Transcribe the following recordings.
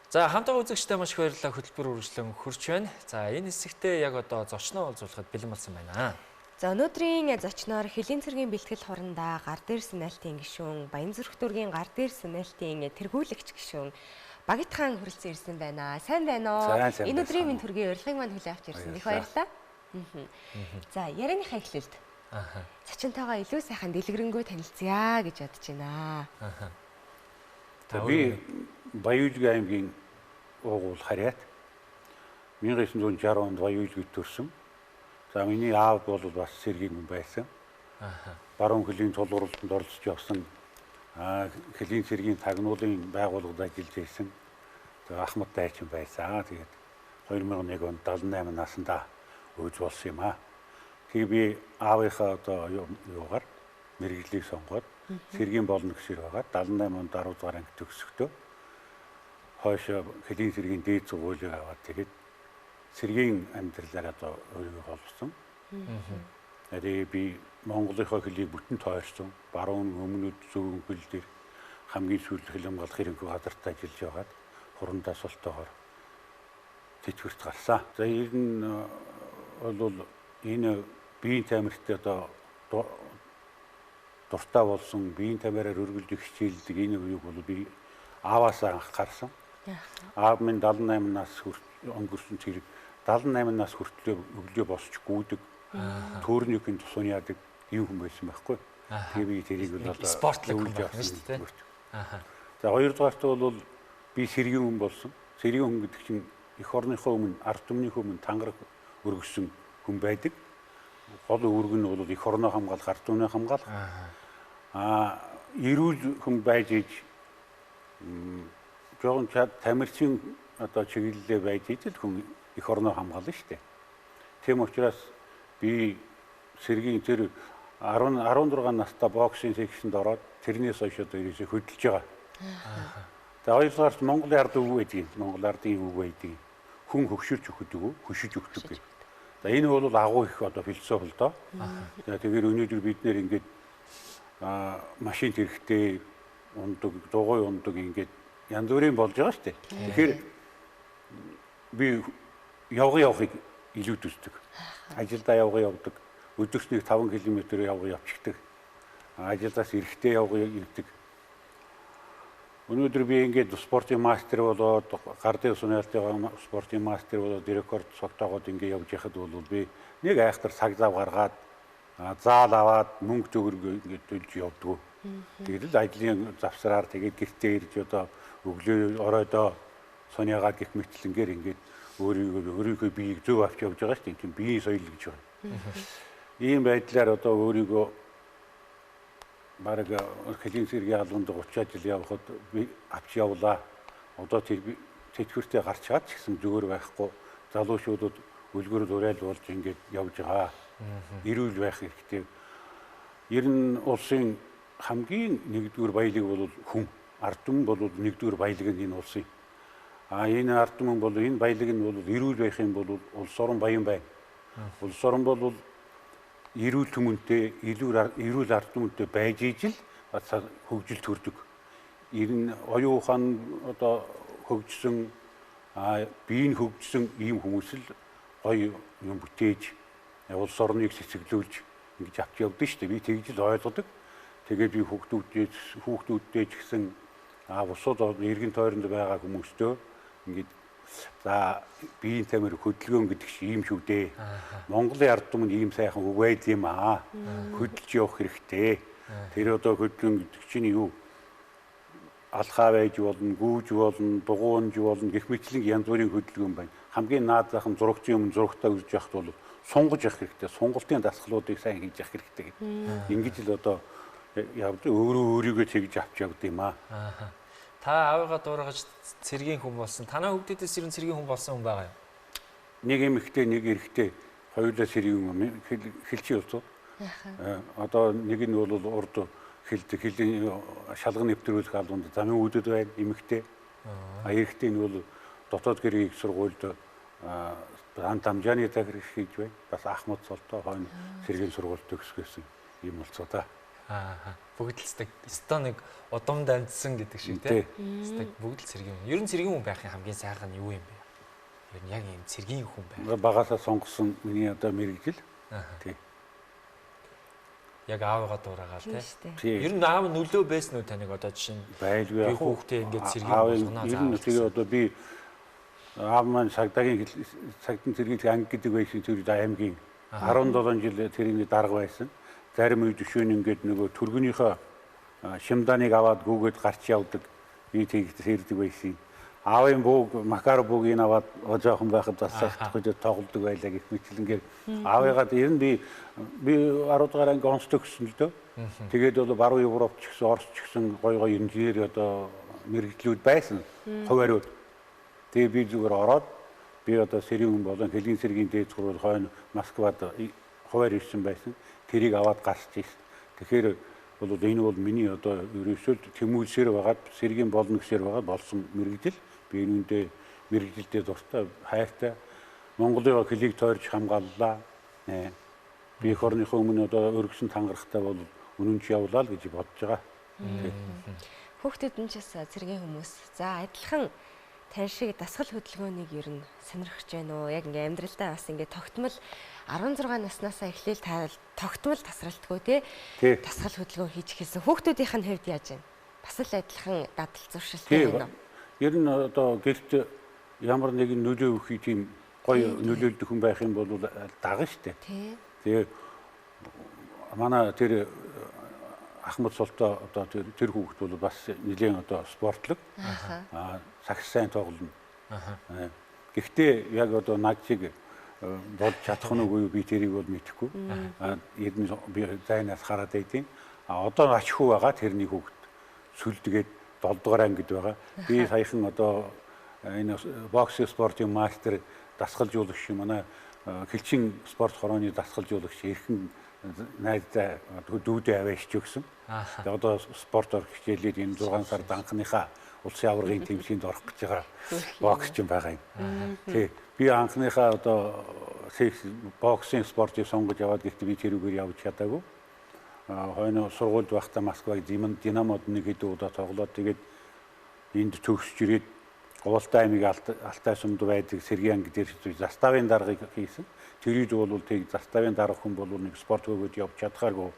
За хамтаа үзэгчтэй маш их баярлалаа, хөтөлбөр үргэлжлэн хөрч байна. За энэ хэсэгтээ яг одоо зочноо уулзуулахад бэлэн болсон байна. За өнөөдрийн зочноор хөлийн цэргийн бэлтгэл хурандаа гар дээр сэнэлтийн гишүүн, Баянзүрх дүүргийн гар дээр сэнэлтийн тэргүүлэгч гишүүн Багит хаан хүрэлцэн ирсэн байна. Сайн байна уу? Энэ өдрийн минь төргийн урилгыг маань хүлээн авч ирсэн. Их баярлалаа. За ярианыхаа эхлэлд зочинтойгоо илүү сайхан дэлгэрэнгүй танилцъя гэж бодож байна. Би Баян-Үйлгийн аймгийн уугуул харьяат 1960 онд Баян-Үйлгийд төрсөн. За миний аав бол бас цэргийн хүн байсан. Баруун хөлийн тулгуурлалтанд оролцож явсан. Хөлийн цэргийн тагнуулын байгууллагад ажиллаж байсан. Тэгээ Ахмад дайчин байсан. Тэгээд 2001 онд 78 наснда өөж болсон юм аа. Тэгээ би аавынхаа одоо юугаар мэргэжлийг сонгоод цэргийн болно гэсээр байгаа. 78 онд 10 дугаар анги төгсөхдөө хойшоо хөлийн цэргийн дээд сургуулийг аваад тэгээд цэргийн амьдралаар одоо өөрийгөө холбосон. Тэгээ би Монголынхоо хөлийг бүтэн тойрсон. Баруун өмнөд зүүн хөл дээр хамгийн сүүлд хөл хамгаалах хэрэнхүү газарт ажиллаж байгаад хурандаа султайгаар тэтгэврт гарсан. За ер нь бол энэ биеийн тамирт одоо дуртай болсон, биеийн тамираар өргөлж хичээлдэг энэ үеийг бол би ааваасаа анх гарсан. Аав минь 78 нас өнгөрсөн зэрэг 78 нас хүртлээр өглөө босч гүйдэг. Төөрнийхэн тусууны яадаг ийм хүн байсан байхгүй. Тэгээ би тэрийг бол одоо спортлог хүн байна шүү дээ. За хоёрдугаарт бол би сэргийн хүн болсон. Сэргийн хүн гэдэг чинь эх орныхоо өмнө, ард түмнийхөө өмнө тангараг өргөссөн хүн байдаг. Гол үүрэг нь бол эх орноо хамгаалах, ард түмнээ хамгаалах. Эрүүл хүн байж иж жоохон тамирчин одоо чиглэлээ байж иж л хүн эх орноо хамгаална шүү дээ. Тийм учраас би сэргийн тэр 16 настай боксing секшнд ороод тэрнээс хойш одоо ерөөсөө хөдөлж байгаа. За хоёрдугаарт Монголын ард үг байдаг. Монгол ардын үг байдаг. Хүн хөгшөрч өгдөг, хөшиж өгдөг гэх. За энэ бол агуу их одоо философи л доо. За тэгэхээр өнөөдөр бид нэр ингээд машин тэрхтээ ундаг, дугуй ундаг ингээд янз бүрийн болж байгаа шүү дээ. Тэгэхээр би явган явахыг илүү төсдөг. Ажилдаа явган явдаг. Өдөрт нэг 5 км явган явчихдаг. Ажилдаас эрэхтэй явган ирдэг. Өнөөдөр би ингээд спортын мастер болоод, гардын сунаалтын спортын мастер болоод рекорд цогтоогоод ингээд явж яхад бол би нэг айхтар цаг зав гаргаад заал аваад мөнгө төгрөг ингээд төлж явдгүү. Тэгэл ажлын завсраар тэгээд гэртээ ирж одоо өглөө оройдоо сунягаа гих мэтлэнгээр ингээд өөрийнхөө биеийг зөв авч явж байгаа шүү дээ. Тийм биеийн соёл гэж байна. Ийм байдлаар одоо өөрийгөө бараг хөлийн цэргийн албанд 30 жил явхад би авч явлаа. Одоо тэтгэвртээ гарчаад ч гэсэн зүгээр байхгүй. Залуучуудад үлгэр дуурайл болж ингээд явж байгаа. Эрүүл байх хэрэгтэй. Ер нь улсын хамгийн нэгдүгээр баялаг бол хүн. Ард түмэн бол нэгдүгээр баялаг нь энэ улсын. Энэ ард түмэн бол энэ баялаг нь бол эрүүл байх юм бол улс орон баян байна. Улс орон бол эрүүл түмэнтэй, эрүүл ард түмэнтэй байж ижил хөгжил төрдөг. Ер нь оюун ухаан одоо хөгжсөн, бие нь хөгжсөн ийм хүмүүс л гоё юм бүтээж, улс орныг цэцэглүүлж ингэж авч явдаг шүү дээ. Би тэгж л ойлгодог. Тэгээд би хүүхдүүдтэй ч гэсэн бусад эргэн тойронд байгаа хүмүүстөө ингээд за биеийн тамир хөдөлгөөн гэдэг чинь ийм шүү дээ. Монголын ард түмэнд ийм сайхан үг байд юм аа. Хөдөлж явах хэрэгтэй. Тэр одоо хөдөлгөөн гэдэг чинь юу? Алхаа байж болно, гүүж болно, дугуунж болно гэх мэтлэн янз бүрийн хөдөлгөөн байна. Хамгийн наад зах нь зурагчийн өмнө зурагтаа үзэж явахд бол сунгаж явах хэрэгтэй. Сунгалтын дасгалуудыг сайн хийж явах хэрэгтэй гэдэг. Ингэж л одоо явд өөрөө өөрийгөө тэгж авч явд юм аа. Та аавыгаа дуурайгаж цэргийн хүн болсон. Танай хүүхдүүдээс ер нь цэргийн хүн болсон хүн байгаа юм? Нэг эмэгтэй, нэг эрэгтэй хоёулаа цэргийн хүн хэлчин явцуу. Одоо нэг нь бол урд хэлний шалган нэвтрүүлэх албанд замын үүдэд байна эмэгтэй. Эрэгтэй нь бол дотоод гэрийн их сургуульд дамжааны захирагч хийж байна. Бас Ахмад Солтой хойно цэргийн сургуульд төгсгөөсөн юм болцоо та. Аа. Бүгд л өстой нэг удамд амжсан гэдэг шиг тий. Өстой бүгд л цэргийн хүн. Ер нь цэргийн хүн байхын хамгийн сайхан нь юу юм бэ? Ер нь яг ийм цэргийн хүн байх. Багасаа сонгосон миний одоо мэргэжил. Тий. Яг аавыгаа дуурайгаал тий. Ер нь аав нөлөө байсан уу таныг одоо жишээ нь байлгүй яг хүүхдээ ингээд цэргийн болгоно. Ер нь тэгээ одоо би аав маань цагдаагийн цагдан цэргийн анги гэдэг байсан тэр аймгийн 17 жил тэрний дарга байсан. Зарим үед өшөөн ингээд нөгөө түргэнийхөө шимдааныг аваад гүгээд гарч явдаг. Би тэгж сэрдэг байсан. Аавын бууг Макар буугийг аваад жоохон байхад бас сахтах тоглодог байлаа гэх мэтлэнгээр аавыгаа ер нь би 10 дугаар анги онцлог гэсэн л дөө. Тэгээд бол баруун Европ ч гэсэн Орос ч гэсэн гой гой инженер одоо мэргэжлүүд байсан хуваарууд. Тэгээ би зүгээр ороод би одоо сэргийн хүн болон хэлгийн цэргийн дээд сургууль хойно Москвад хуваар ирсэн байсан. Тэрийг аваад гарч ирсэн. Тэгэхээр бол энэ бол миний одоо ерөөсөө тэмүүлсээр байгаад сэргийн болно гэсээр байгаад болсон мэргэжил. Би энүүндээ мэргэжилдээ дуртай, хайртай. Монголын хэлийг тойрж хамгааллаа. Би эх орныхоо өмнө одоо өргөсөн тангарахтай бол үнэн ч явлаа л гэж бодож байгаа. Хүүхдүүд нь ч бас цэргийн хүмүүс. За адилхан тань шиг дасгал хөдөлгөөнийг ер нь сонирхож байна уу? Яг ингээ амьдралдаа бас ингээ тогтмол 16 наснаасаа эхлээл та тогтмол тасралтгүй тий дасгал хөдөлгөөн хийж эхэлсэн. Хүүхдүүдийнх нь хувьд яаж байна? Бас л адилхан дадал зуршилтай байна уу? Ер нь одоо гэрт ямар нэгэн нөлөө өгөх тийм гоё нөлөөлдөг хүн байх юм бол дагна штэ. Тэгээ манай тэр Ахмад Султаа одоо тэр хүүхэд бол бас нэлээд одоо спортлог. Аа сагс сайн тоглоно. Гэхдээ яг одоо над шиг болж чадах нь үгүй би тэрийг бол мэдэхгүй. Аа ер нь би зайнаас хараад байдیں۔ А одоо ач хүү байгаа тэрний хүүхэд сүлдгээд 7 дугаар ангид байгаа. Би саяхан одоо энэ бокс спортын мастер дасгалжуулагч манай хилчин спорт хорооны дасгалжуулагч эрхэн найздаа дүүдээ аваашч өгсөн. Тэгээ одоо спортоор хичээлээд энэ 6 сард анхныхаа улсын аваргын тэмцээнд орох гэж байгаа боксч юм байгаа юм. Тий. Би анхныхаа одоо боксын спортыг сонгож яваад гэхдээ би тэрүүгээр явж чадаагүй. Хойно сургуульд байхдаа Москваг Динамод нэг хэдэн удаа тоглоод тэгээд энд төгсөж ирээд Гултай аймаг Алтай сумд байдаг Сэргийн анги дээр заставын даргаыг хийсэн. Тэр үед бол тэг заставын дарга хүн бол нэг спорт хөөгөөд явж чадхааргүй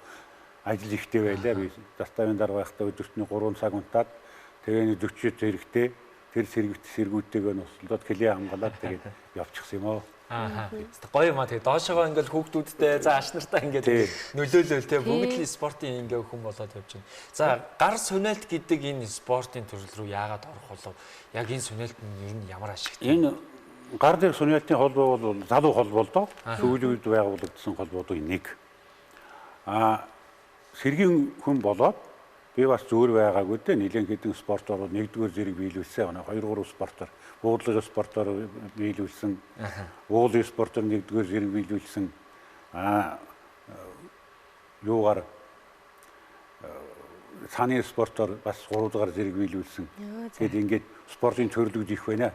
ажил ихтэй байлаа. Би заставын дарга байхдаа өдөрт нь 3 цаг унтаад тэгээ нэг 40 зэрэгтэй тэр сэргүүтэйгээ нуслаад клээ хамгаалаад тэгээд явчихсан юм аа. Аа. Гоё юм аа. Тэгээ доошогоо ингээл хүүхдүүдтэй за аш нартаа ингээд нөлөөлөөл те бүгд л спортын ингээ хүн болоод явж байна. За гар суниалт гэдэг энэ спортын төрөл рүү яагаад орох болов? Яг энэ суниалт нь ер нь ямар ашигтай? Энэ гар дээр суниалтын холбоо бол залуу холбоо л доо. Сүүлийн үед байгуулагдсан холбоодын нэг. Аа сэргийн хүн болоод би бас зөөр байгаагүй дээ. Нилээн хэдэн спортоор нэгдүгээр зэрэг биелүүлсэн. 2 3 спортоор, буудлын спортоор биелүүлсэн. Уулын спортоор нэгдүгээр зэрэг биелүүлсэн. Аа юугаар цааны спортоор бас 3 дугаар зэрэг биелүүлсэн. Тэгэд ингээд спортын төрлүүд их байна.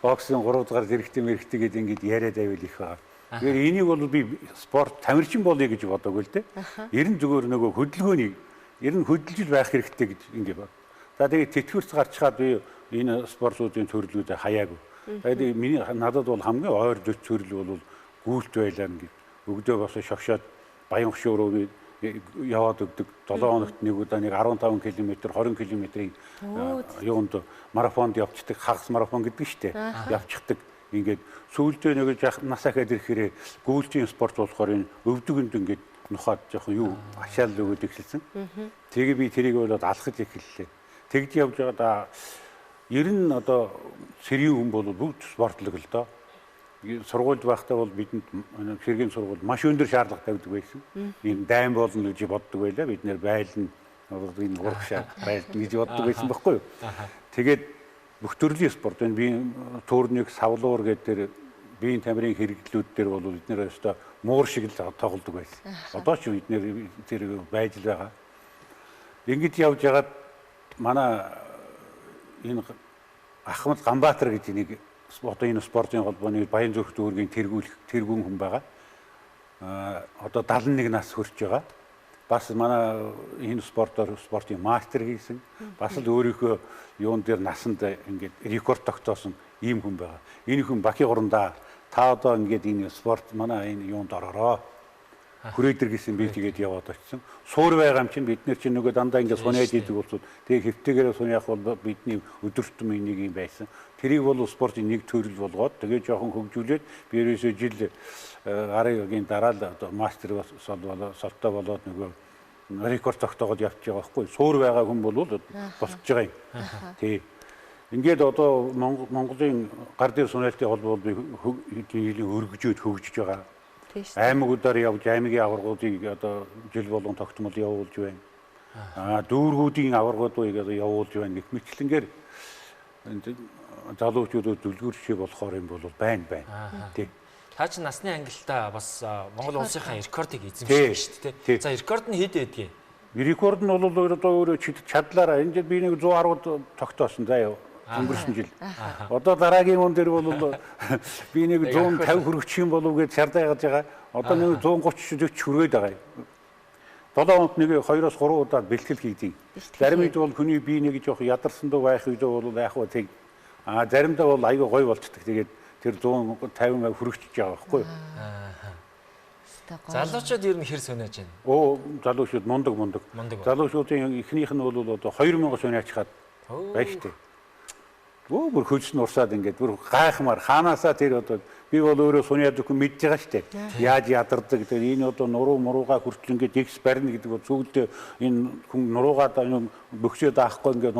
Боксын 3 дугаар зэрэгтэй мэрэгтэй гээд ингээд яриад байвал их байгаа. Тэгэхээр энийг бол би спорт тамирчин болъё гэж бодоогүй л дээ. Ер нь зүгээр нөгөө хөдөлгөөнийг ер нь хөдөлж байх хэрэгтэй гэж ингэ бод. За тэгээд тэтгэврц гарчхаад би энэ спортуудын төрлүүдээ хаяагүй. Тэгээд миний надад бол хамгийн ойр зөч төрөл бол гүйлт байлаа ингэ. Өгдөө бас шогшоод баян хөшөө рүү би яваад өгдөг. 7 хоногт нэг удаа нэг 15 км, 20 км-ийн юунд марафонд явцдаг, хагас марафон гэдэг нь шүү дээ. Явчихдаг. Ингээд сүүлдээ нэг нас ахаад ирэхээр гүйлтийн спорт болохоор энэ өвдөгөнд ингээд нухаад жоохон юу ачаал өгөөд эхэлсэн. Тэгээ би тэрийг болоод алхаж эхэллээ. Тэгж явж байгаад ер нь одоо сэргийн хүн бол бүгд спортлог л доо. Сургуульд байхдаа бол бидэнд сэргийн сургууль маш өндөр шаардлага тавьдаг байсан. Энэ дайн болно гэж боддог байлаа. Бид нэр байлна энэ урагшаа байлна гэж боддог байсан байхгүй юу? Тэгээд бүх төрлийн спорт энэ би турник, савлуур гэдэг тэр биеийн тамирын хэрэглүүд дээр бол бид нэр өстой муур шиг л тоглодог байсан. Одоо ч бид нэр тэр байж л байгаа. Ингэж явж байгаад манай энэ Ахмад Ганбаатар гэж нэг одоо энэ спортын холбооны Баян зүрх дүүргийн тэргүүн хүн байгаа. Одоо 71 нас хүрч байгаа. Бас манай энэ спортоор спортын мастер хийсэн. Бас л өөрийнхөө юун дээр насанд ингээд рекорд тогтоосон ийм хүн байгаа. Энэ хүн Баки гурандаа та одоо ингээд энэ спорт манай энэ юунд ороороо. Хүрээдэр гэсэн би тэгээд яваад очсон. Суур байгаа юм чинь бид нэр чинь нөгөө дандаа ингээд суниад идэг болсод тэгээ хэвтээгээрээ суниах бол бидний өдөртөм энийг юм байсан. Тэрийг бол спортын нэг төрөл болгоод тэгээ жоохон хөгжүүлээд би ерөөсөө жил гарын дараа л одоо мастер сол болоо солтой болоод нөгөө рекорд тогтоогод явж байгаа байхгүй. Суур байгаа хүн бол босгож байгаа юм. Тий. Ингээд одоо Монголын гар дээр суниалтын холбоо би хэдийн өргөжөөд хөгжиж байгаа. Аймагуудаар явж аймгийн аваргуудыг одоо жил болгон тогтмол явуулж байна. Дүүргүүдийн аваргуудыг одоо явуулж байна гэх мэтлэнгээр залуучуудад зүлгүүр жишээ болохоор юм бол байна. Тий. Та чинь насны ангилалтаа бас Монгол улсынхаа рекордыг эзэмшсэн шүү дээ. За рекорд нь хэд байдгийг? Рекорд нь бол одоо өөрөө чадлаараа энэ жил би нэг 110 тогтоосон заа юу. Өнгөрсөн жил. Одоо дараагийн он дээр бол би нэг 150 хүрчих юм болов гэж шаардлагаж байгаа. Одоо нэг 130 40 хүргээд байгаа. 7 онд нэг 2-оос 3 удаа бэлтгэл хийдэг. Зарим үед бол хүний бие нэг жоох ядарсан дуу байх үед бол яах вэ тэг. Заримдаа бол айгүй гоё болцдог. Тэгээд тэр 150 хүрчихэж байгаа байхгүй юу? Залуучууд ер нь хэр сониож байна? Оо, залуучууд мундаг. Залуучуудын эхнийх нь бол одоо 2000 сониач хаад байж тээ. Бүр хөлс нь урсаад ингээд бүр гайхмаар ханаасаа тэр одоо би бол өөрөө суниад зөвхөн мэдж байгаа шүү дээ. Яаж ядардаг тэр энэ одоо нуруу муруугаа хүртэл ингээд X барина гэдэг бол зүгэлдээ энэ хүн нуруугаа бөхсөө даахгүй ингээд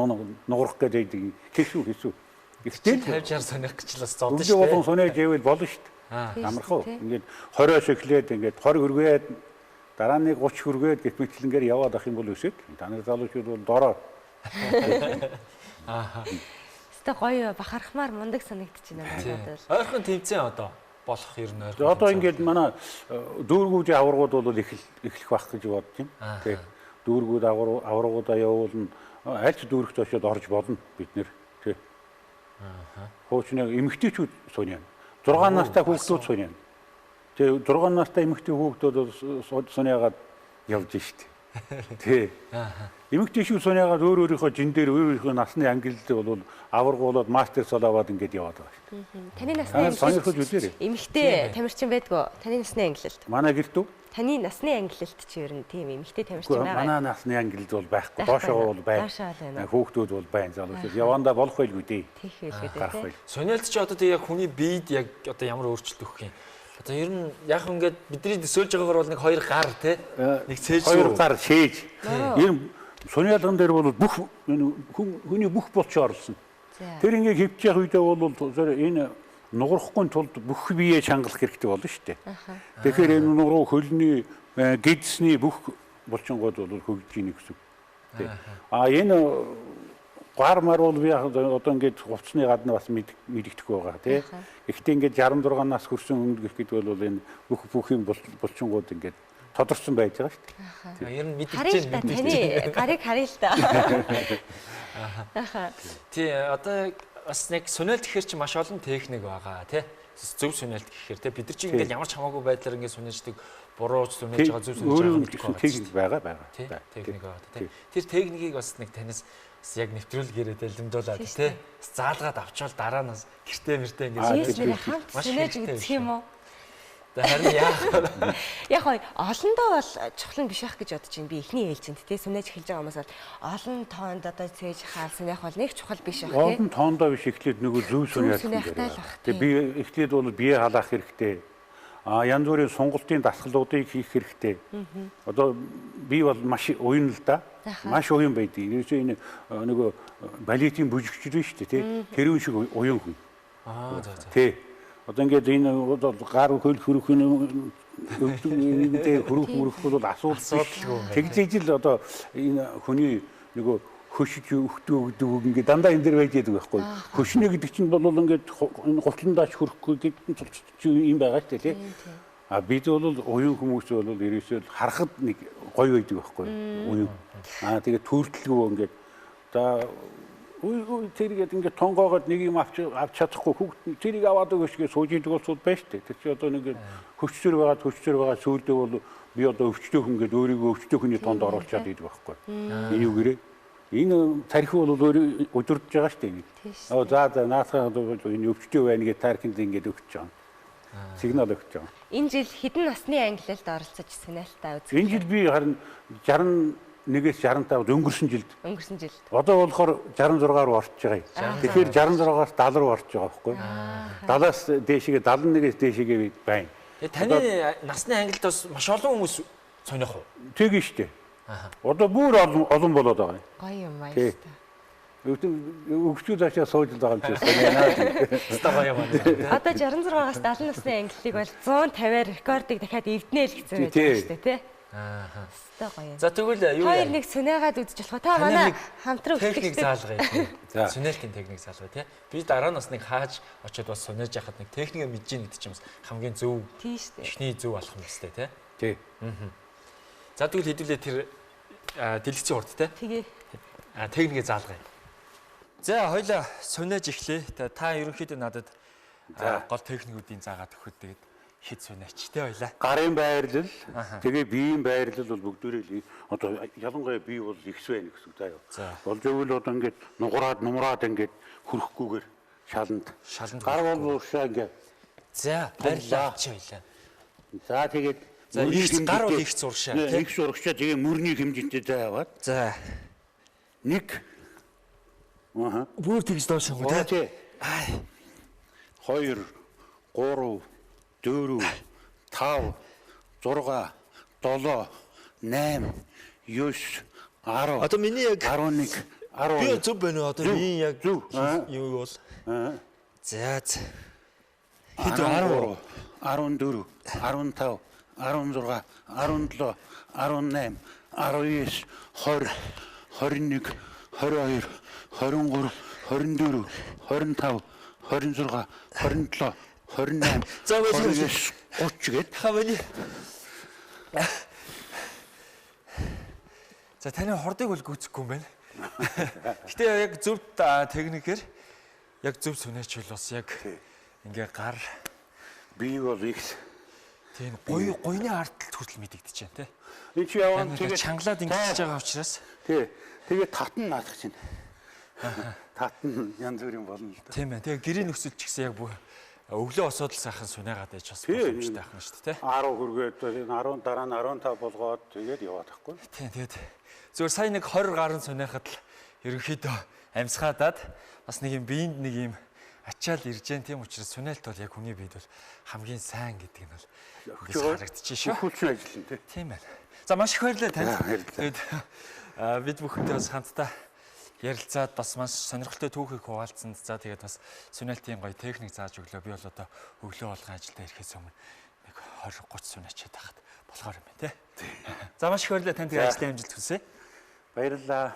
нуурах гэдэг байдаг. Хэсүү. Гэхдээ 50 60 соних гэж л бас зодсон шүү дээ. Болон суниад ивэл болно шүү дээ. Амархан. Ингээд 20-оос эхлээд ингээд 20 хүргээд дараа нь 30 хүргээд гэх мэтлэнгээр яваад ах юм бол өсөд. Та нар залуучууд бол дороо. Аа. Гоё бахархмаар мундаг санагдчих байна надад бол. Ойрхон тэмцээн одоо болох ер нь ойрхон. Одоо ингээд манай дүүргүүдийн аваргууд бол эхлэх байх гэж бодож байна. Тий. Дүүргүүд аваргуудаа явуулна. Аль ч дүүрэгт очиод орж болно бид нэр. Тий. Аа. Хуучны эмэгтэйчүүд суниана. 6 настай хүүхдүүд суниана. Тэгээ 6 настай эмэгтэй хүүхдүүд суниагаад явж штт. Тий. Эмэгтэйчүүд суниагаад өөр өөрийнхөө жин дээр өөр өөрийнхөө насны ангилалд бол аваргуулаад мастер сол аваад ингээд яваад байгаа шүү дээ. Таны насны ангилалд эмэгтэй тамирчин байдгүй. Таны насны ангилалд. Манай гэрт үү? Таны насны ангилалд чи ер нь тийм эмэгтэй тамирчин байгаа. Манай насны ангилалд бол байхгүй. Доошоо бол байна. Хүүхдүүд бол байна. Залуучууд явандаа болох байлгүй дээ. Тийх байлгүй дээ. Суниалт чи одоо тэг яг хүний биед яг одоо ямар өөрчлөлт өгөх юм? Одоо ер нь яг ингээд бидний төсөөлж байгаагаар бол нэг хоёр гар тий нэг цээж хоёр гар шээж. Ер нь суниалган дээр бол бүх хүний бүх булчин орлсон. Тэр ингээд хөвчих үедээ бол энэ нугарахгүй тулд бүх биеэ чангалах хэрэгтэй болно шүү дээ. Тэгэхээр энэ нуруу хөлний гидсний бүх булчингууд бол хөгжиж ийнэ гэсэн. Тий. Энэ гар мар бол би одоо ингээд хувцсны гадна бас мэддэхгүй байгаа тий. Гэхдээ ингээд 66 нас хүрсэн хүн гэх гэдэг бол энэ бүх юм булчингууд ингээд тодорсон байж байгаа шүү дээ. Ер нь мэдчихэж байна. Таны гарыг харъя л та. Тий, одоо бас нэг суниалт гэхэр чи маш олон техник байгаа тий. Зөв суниалт гэхэр тий бид нар чи ингээд ямар ч хамаагүй байдлаар ингээд суниаждаг, буруу суниаж байгаа, зөв суниаж байгаа гэдэг техник байгаа. Техник байгаа тий. Тэр техникийг бас нэг танаас бас яг нэвтрүүлгээрээ дэлгэмдүүлээд тий. Заалгаад авчвал дараа нь бас гэртээ мэртээ ингээд хамт суниаж үзэх юм уу? Харин яах вэ? Яг гоё олондоо бол чухал нь биш байх гэж бодож байна. Би эхний ээлжинд тий суниаж эхэлж байгаа хүмүүс бол олон тоонд одоо цээж хаал суниах бол нэг чухал биш байх тий. Олон тоондоо биш эхлээд нөгөө зөв суниах хэрэгтэй. Тэгээ би эхлээд бол бие халаах хэрэгтэй. Янз бүрийн сонголтын дасгалуудыг хийх хэрэгтэй. Одоо би бол маш уян л да. Маш уян байдаг. Ерөөсөө энэ нөгөө балетийн бүжигчд биш үү тий. Тэр үн шиг уян хүн. За. Тий. Одоо ингээд энэ гар хөл хөрөх өвдөг хөрөх мөрөх бол асуудал биш. Тэгжээж л одоо энэ хүний нөгөө хөшиж өгдөг өгдөг ингээд дандаа энэ дэр байж яадаг байхгүй. Хөшнө гэдэг чинь бол ингээд энэ гутландаач хөрөхгүй гэдэг юм байгаа шүү дээ тий. А бид бол уян хүмүүс бол ерөөсөө харахад нэг гоё байдаг байхгүй. Уян. Тэгээд төрөлтөлгүй ингээд за Үгүй тэргээд ингээд тонгоогоод нэг юм авч чадахгүй хүүхд тэрийг аваад өгөөч гэж сууж идэг улсууд байна шүү дээ. Тэр чи одоо нэг хөчсөр байгаа сүүлдээ бол би одоо өвчтөө хүн гээд өөрийгөө өвчтөө хүний тонд оруулчаад идэг байхгүй. Энэ юу гэрээ? Энэ тархи бол өөрөө удирдах байгаа шүү дээ. Оо за наасаа энэ өвчтөө байна гэж тархинд ингээд өгч байгаа. Сигнал өгч байгаа. Энэ жил хэдэн насны ангилалд оролцож суниалтаа үзэх? Энэ жил би харин 61-ээс 65 өнгөрсөн жилд. Өнгөрсөн жилд. Одоо болохоор 66 руу орж байгаа юм. Тэгэхээр 66-аас 70 руу орж байгаа байхгүй. 70-аас дээшгээ 71-ээс дээшгээ байна. Таны насны ангилалд бас маш олон хүмүүс сонирх уу? Тэгнь шүү дээ. Одоо бүр олон болоод байгаа юм. Гоё юм баяр та. Өгчүүд ачаа сууж л байгаа юм чи сонио. Өстой гоё юм байна. Одоо 66-аас 70 насны ангиллыг бол 150-аар рекордыг дахиад эвднэ л гэсэн байж байгаа шүү дээ, тий? Аа. Өстой гоё юм. За тэгвэл юу яа? Хоёр нэг сүнээгаад үзэж болох. Та манай хамтран техник заалгая. За. Сүнээлтийн техник заалгая тий. Би дараа нь бас нэг хааж очиод бас сүнээж яхад нэг техникээ мэдэж гин гэдэг чинь бас хамгийн зөв. Тийм шүү дээ. Эхний зөв алхам юм шүү дээ, тий. Тий. За тэгвэл хэдүүлээ тэр дэлгэцийн урд тий. Тэгээ. Техникээ заалгая. За хоёлаа сүнээж эхлэе. Та ерөнхийдөө надад гол техникүүдийн заагаад өгөхөд тэгээд хэд сүнээч тий хоёлаа. Гарын байрлал, тэгээ биеийн байрлал бол бүгдээрээ л одоо ялангуяа бие бол ихс байна гэсэн үг заа юу. Болж өгвөл одоо ингээд нуграад нумраад ингээд хөрөхгүйгээр шаланд. Гар бол уршаа ингээд. За байрлал авчих хоёлаа. За тэгээд за гар бол ихс уршаа тий. Ихс урагшаа тэгээ мөрний хэмжээтэй заа аваад. За. 1 Аа. Бүр тэгж доош юм уу тий? 2 3 4 5 6 7 8 9 10. Одоо миний яг 11 12. Би зөв байна уу? Одоо миний яг юу бол. За. Хэд 13 14 15 16 17 18 19 20 21 22 23 24 25 26 27 28 за 29 30 гээд хавны. За таны хордыг бол гүйцэхгүй юм байна. Гэтэ яг зөв техникээр яг зөв сүнээч бол бас яг ингээ гар бие бол ихс. Тийм гоё гойны ардталт хүртэл мэдэгдэж байна тий. Энэ чи яваа тэгээд чангалаад ингэж байгаа учраас тий. Тэгээд татна наадах чинь. Татна янз бүрийн болно л да. Тийм ээ. Тэгээ гэрийн нөхцөл ч гэсэн яг бүх өглөө осоод л сайхан сүнээгаад байж бас боломжтой байх нь шүү дээ, тий. 10 хүргээд 10 дараа нь 15 болгоод тэгээд яваад байхгүй. Тийм тэгээд зөвхөн сая нэг 20 гаруй сүнээхэд л ерөнхийдөө амьсгаадаад бас нэг юм биеинд нэг юм ачаал ирж जैन. Тийм учраас сүнээлт бол яг хүний биед бол хамгийн сайн гэдэг нь бол харагдчих шүү. Хүчин ажил нь тий. Тийм байна. За маш их баярлалаа танд. Тэгээд бид бүхэнтэй бас хамтдаа ярилцаад бас маш сонирхолтой түүхийг хуваалцсанд за тэгээд бас сүнээлтийн гоё техник зааж өглөө. Би бол одоо өглөө болгон ажилдаа ирэхээс өмнө нэг 20 30 сүнээчээд байхад болохоор юм байна тий. За маш их баярлалаа танд ажлын амжилт хүсье. Баярлалаа.